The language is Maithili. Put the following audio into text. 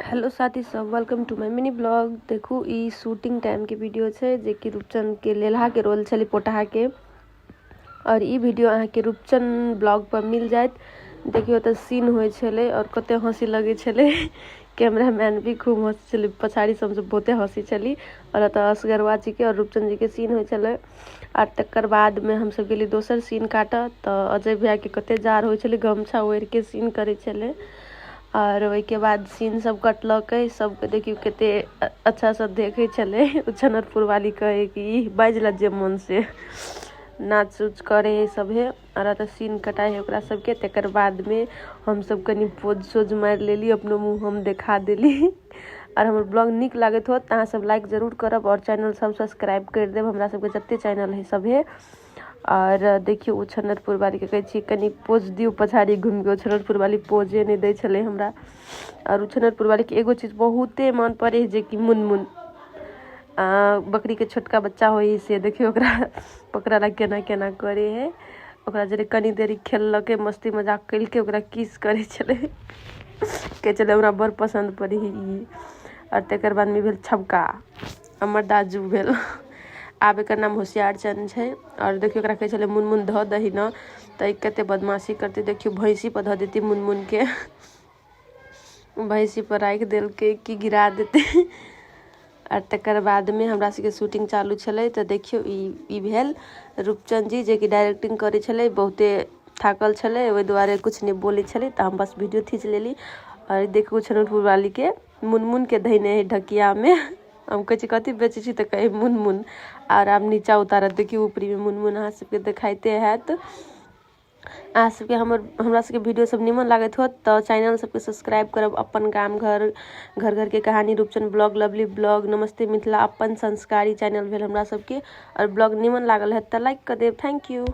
हेलो साथी सब, welcome to my mini blog. देखू ई शूटिंग टाइम के वीडियो छै जे कि रूपचंद के लेलहा के रोल छलै पोटहा के, और ई वीडियो अहाँ के रूपचंद ब्लॉग पर मिल जायत। देखियो तऽ सीन होइ छलै और कते हंसी लगै छलै, कैमरामैन भी खूब हंसी छलै, पछाड़ी से हमसब बहुते हंसी छली। और एतऽ असगरवा जी के और रूपचंद जी के सीन होइ छलै। आर तकर बादमे हमसब गेली दोसर सीन काटऽ तऽ अजय भैयाके कते जाड़ होइ छलै, गमछा ओढ़िके सीन करै छलै। आओर ओहिके बाद सीन सब कटलकै, सबके देखियौ कते अच्छासँ देखै छलै। ओ छनरपुर वाली कहै कि ई बाजि ले जे मन से नाच उच करै हइ सभे। आओर एतऽ सीन कटाइ हइ ओकरा सबके। तकर बादमे हमसब कनि पोज सोज मारि लेली, अपनो मुँह हम देखा देली। आओर हमर ब्लॉग नीक लागैत होत तऽ अहाँ सब लाइक जरूर करब आओर चैनल सब सब्सक्राइब करि देब, हमरा सबके जते चैनल है सभे। आओर देखियौ ओ छनरपुर वालीके कहै छियै कनि पोज दियौ पछाड़ी घुमिके, ओ छनरपुर वाली पोजे नहि दै छलै हमरा। आओर ओ छनरपुर वालीके एगो चीज बहुते मन पड़ै हइ जेकि मुनमुन बकरीके छोटका बच्चा होइ हइ से देखियौ ओकरा पकड़ऽ ला केना केना करै हइ। ओकरा जरे कनि देरी खेललकै, मस्ती मजाक केलकै, ओकरा किस करै छलै, कहै छलै हमरा बड़ पसन्द पड़ै हइ ई। आओर तकर बादमे भेल छबका, हमर दाजू भेल, आब एकर नाम होशियार चंद छै। आओर देखियौ ओकरा कहै छलै मुनमुन धऽ दही ने, तऽ ई कते बदमाशी करतै। देखियौ भैंसी पर धऽ देतै मुनमुनके, भैंसी पर राखि देलकै कि गिरा देतै। आओर तकर बादमे हमरा सबके शूटिंग चालू छलै तऽ देखियौ ई भेल रूपचंद जी जेकि डायरेक्टिंग करै छलै, बहुते थाकल छलै, ओहि दुआरे किछु नहि बोलै छलै, तऽ हम बस वीडियो खींच लेली। आओर देखू छनौटपुर वालीके मुनमुनके धयने हइ ढकियामे। हम कहै छी कथी बेचै छी तऽ कहै मुनमुन। आओर आब नीचा उतारत, देखियौ ऊपरीमे मुनमुन अहाँ सबके देखाइते हैत। अहाँ सबके हमरा सबके वीडियो सब निमन लागैत होत तऽ चैनल सबके सब्सक्राइब करब। अपन गाम घर, घर घरके कहानी, रूपचंद ब्लॉग, लवली ब्लॉग, नमस्ते मिथिला, अपन संस्कारी चैनल भेल हमरा सबके। आओर ब्लॉग निमन लागल हैत तऽ लाइक कऽ देब। Thank you.